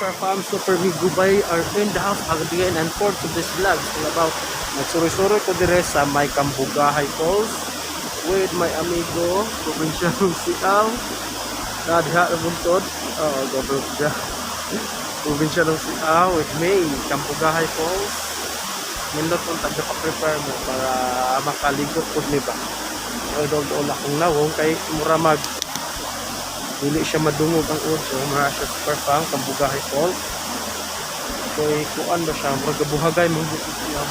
Super Fam, Super Migubay are in the house again, and for today's vlog is all about nagsuroy-suroy ko dire sa may Cambugahay Falls with my amigo probinsyano Siaw na diha na buntod. Oo, go siya. Probinsyano Siaw with me, Cambugahay Falls. Nindot kung tagda pa-prepare mo para makaligo pud ni ba. So, dol-dol akong nawong kay mura mag dili siya madungog ang audio. Mura siya, Super Fam, Cambugahay Falls. Kay kuan ba siya, murag gabuhagay mong siya.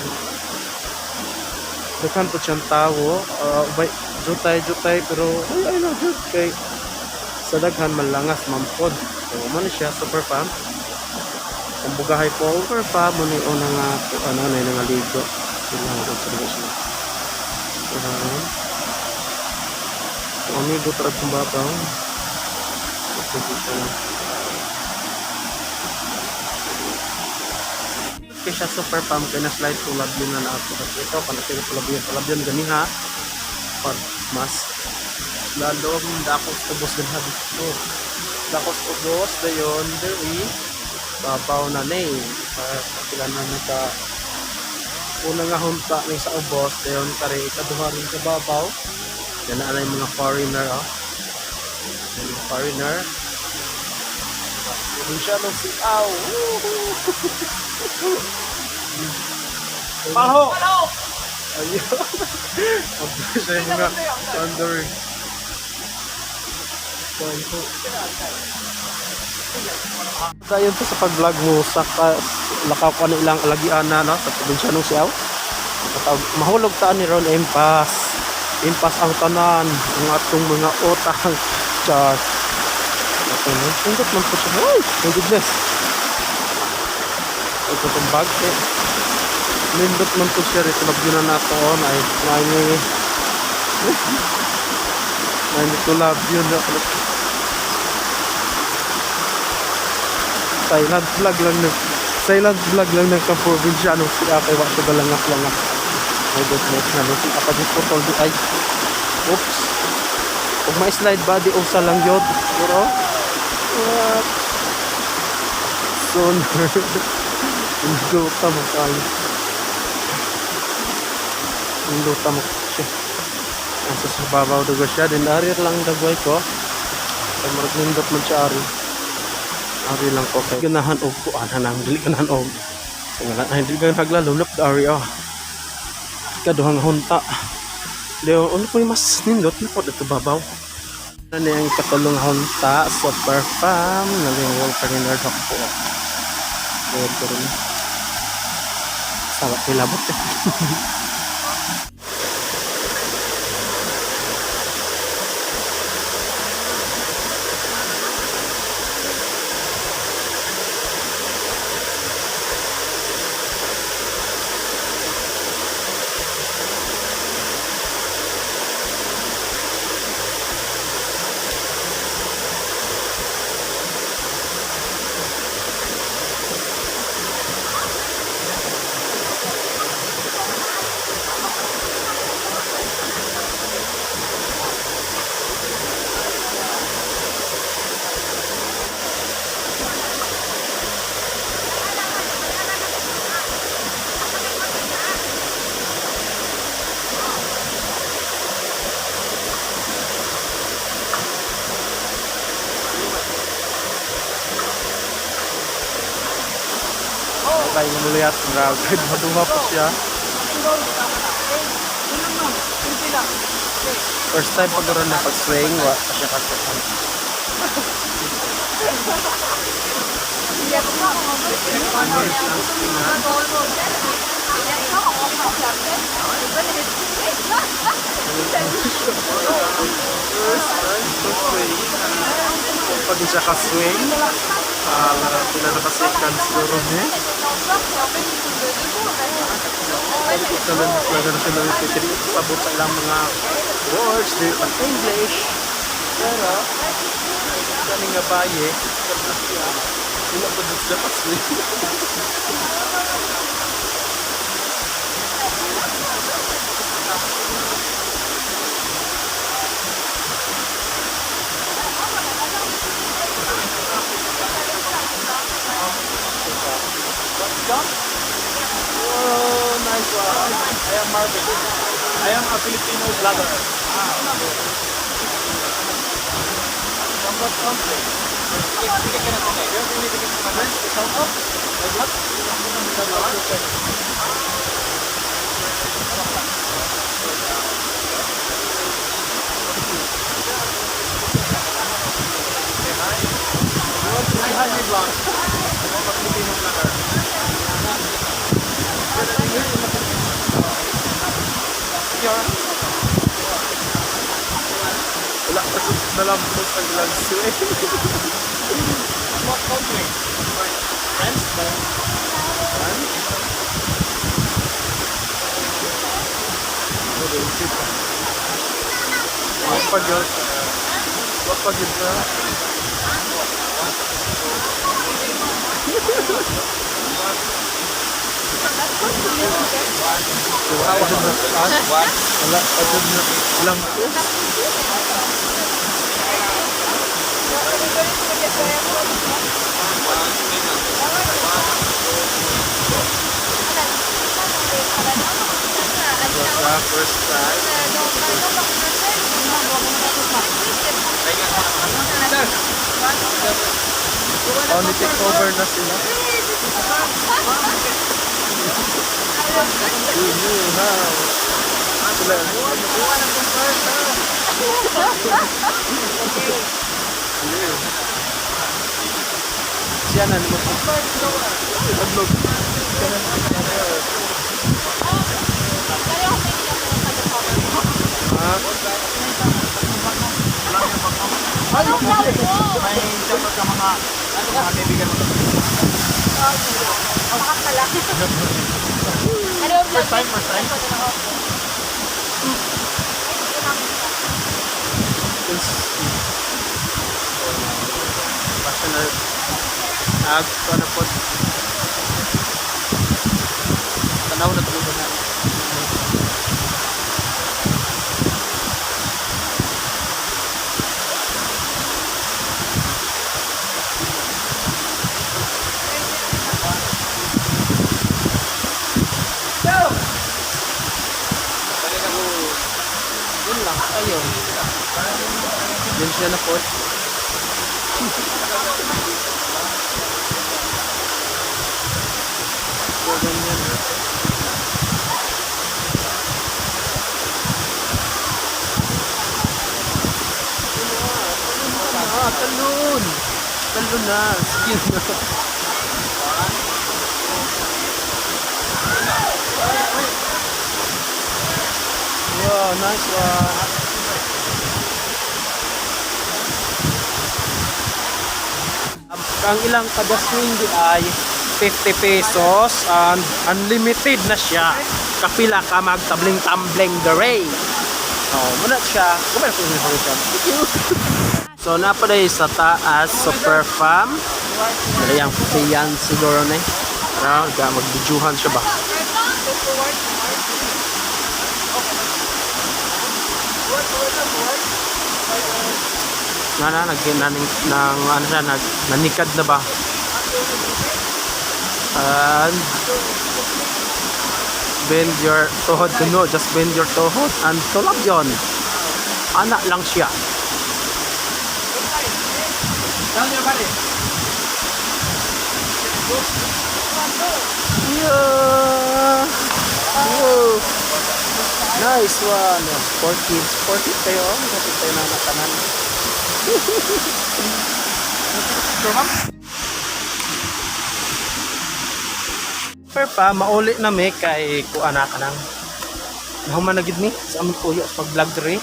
Daghan po siyang tawo, bay jutay jutay, pero ay ay na jud kay sa daghan manlangas man pod. So mo ni siya, Super Fam. Cambugahay Falls, Super Fam, mo ni una nga ano na nga ligo. Sila nga sa siya. So amigo tarag kong babaw. Ito siya. Kay siya, Super Pam, kay na slide to love you na na ako. Kasi ito, kana siya tulab yun. Tulab yun, ganiha. Pag mas lalom, dakos ubos ganha dito. Dakos ubos, dayon, diri, babaw na ni. Para sila na naka una nga hunta ni sa ubos, dayon kare ikaduha rin sa babaw. Yan na yung mga foreigner, oh. Yan yung foreigner. Probinsya ng Siaw. Paho! Ayun. Ang siya yung mga thunder. Paho. Dayon to sa pag-vlog mo sa lakaw ko na ilang alagiana no, sa probinsya ng Siaw. Mahulog ta ni Ron Impas. Impas ang tanan ang atong mga utang. Char. Okay, no? Sundot man po siya. Ay, my goodness. Ito itong bag. Eh. Nindot man po siya rito. Labyo na nato. Oh, na na na tulab yun na. Silent vlog lang ng silent vlog lang ng kaprobinsyano si Ate, wa siya galangas-langas. My goodness, na si apa di putol di ay. Oops. Ug ma-slide body usa lang yun. Pero what? Sooner. Induta mo kayo. Induta mo siya. Nasa sa babaw dugo siya. Din ari lang dagway ko. Kay murag nindot man siya ari. Ari lang ko kay ganahan og kuan hanang dili ganahan og sa nga ay dili ganahan haglalulop ari oh. Kaduhang hunta. Leo, ano po yung mas nindot na po dito babaw. Ano yung katulong hunta, Super Fam, naging wall pa rin po. Lord ko rin. Sawa kilabot eh. Tayo muliyat, grabe, maduha po siya. First time pag na pag-swing, wa pa siya kasi. First time to swing. Pag siya ka-swing, pila na ka-second siguro niya. Ito lang talaga na sila sabot sa ilang mga words, di pa English. Pero, kani nga baye, wala pa dito siya ka-swing. I am Marvin. I am a Filipino vlogger. From what country? Shout out? My vlog? Say hi, my vlog. I'm a Filipino vlogger. Your Wala pa sa nalambot ang vlog. What country? France? Wa pa gyud. Wa pa gyud na. Wala pa gyud na. Wala pa gyud na. Lampo. Sa first time. Oh, ni-take over na sila. You knew how. Sila. Siya na naman. Adlog. Ha? May shoutout ka mga kaibigan mo. First time, first time. Basta na ag ko na po. Tanaw na tulog na. Yun lang, ayun. Yun siya na po. So, ganyan. Ah, talon! Talon na. Sige na. Wow, nice one. Ang ilang kada swing di ay 50 pesos and unlimited na siya. Kapila ka magtabling-tambling the. Oh, muna siya. Kumana ko yung siya. Thank you. So, napaday sa taas, super farm. Dali ang fian siguro na eh. Ano, ga magbidyuhan siya ba? Na na nag naning nang ano siya nag nanikad na ba? And bend your tuhod to no, just bend your tuhod and tulog yon. Ana lang siya. Down your body. Yeah. Whoa. Nice one. Four kids. Four kids kayo. Oh. Kapit tayo na natanan. Sure, ma'am? Pero pa, mauli na mi kay kuan na kanang nahuman na gid mi sa among kuya sa pag-vlog diri.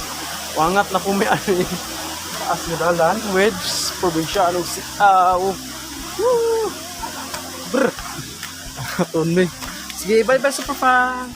Wangat na po mi ani taas nga dalan with probinsyano si Aw. Woo! Brr. Aton mi. Sige, bye-bye, super fan.